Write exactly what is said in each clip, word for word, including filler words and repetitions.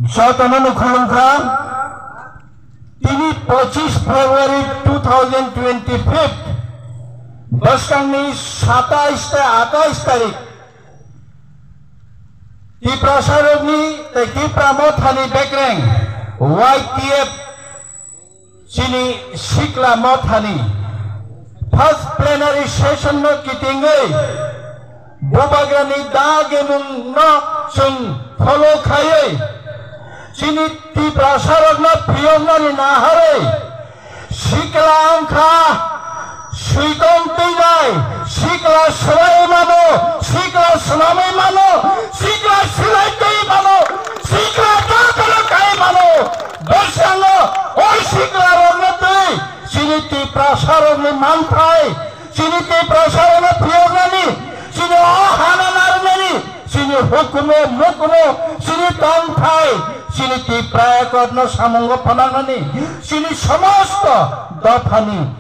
Jotono no khulumkha. Tini pochisni February two thousand twenty-five, bwskangni satais tei atais tarik, Tiprasarokni tei Tipra Mothani bekreng Y T F chini Sikla Mothani first plenary session no kitingwi Bubagrani dagimung no chwng follow khaiwi chini Tiprasarokno phiyoknani naharwi sikla wngkha, switong twinai, sikla swlai mano, sikla swnamwi mano, sikla silai twi mano, sikla jotono kai mano. Bwskango o siklarokno twi chini Tiprasarokni manthai, chini Tiprasarokno phiyoknani, chini o hana narwknani, chini hukumu mukumu, chini tongthai, chini Tipra Accord no samungo phanangnani, chini somosto dophani,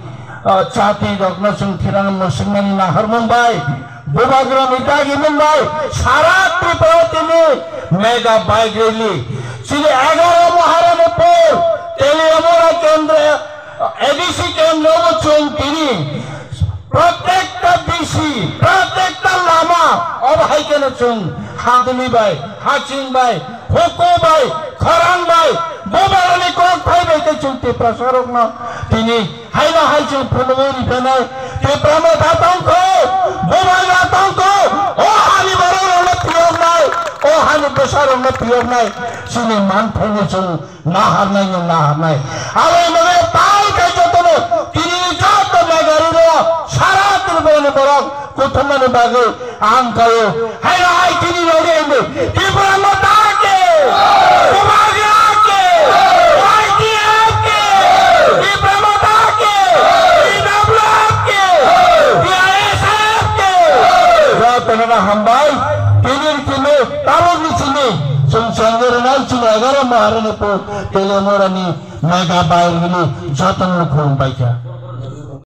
ah, chati rokno chwng thirang mwswknani naharmung bai, Bubagrani dagimung bai, sara Tripura tini mega bike rally, chini egaro Maharanipur, Teliamura Kendra, A D C camp no bo chwng tini protekta bisi, protekta lama, obo hai kheno chwng hadwlwi bai, haching bai, huku bai, khorang bai, Bubagrani kok phai bai khe chwng Tiprasarokno tini haino hai chwng phunugwi riphainai. Tipra Motha tongkho, Bubagra tongkho, o hani bororokno phiyoknai, o hani bwsarokno phiyoknai, chini manthaino chwng naharnai no naharnai. Abo wngnai tal khe jotono tini joto Meghalaya sara Tripura ni borok kuthumnani bagwi ang kaio. Haino hai tini rogwi hindi Tipra Motha ki, Bubagra ki, Y T F ki, Tipra Motha ki, T W F ki, T I S F ki. Jotono hambai. Tini tini tabuk ni simi chwng chengwi rwnai chini egaro Maharanipur Teliamurani mega bike rally jotono khulumbaikha.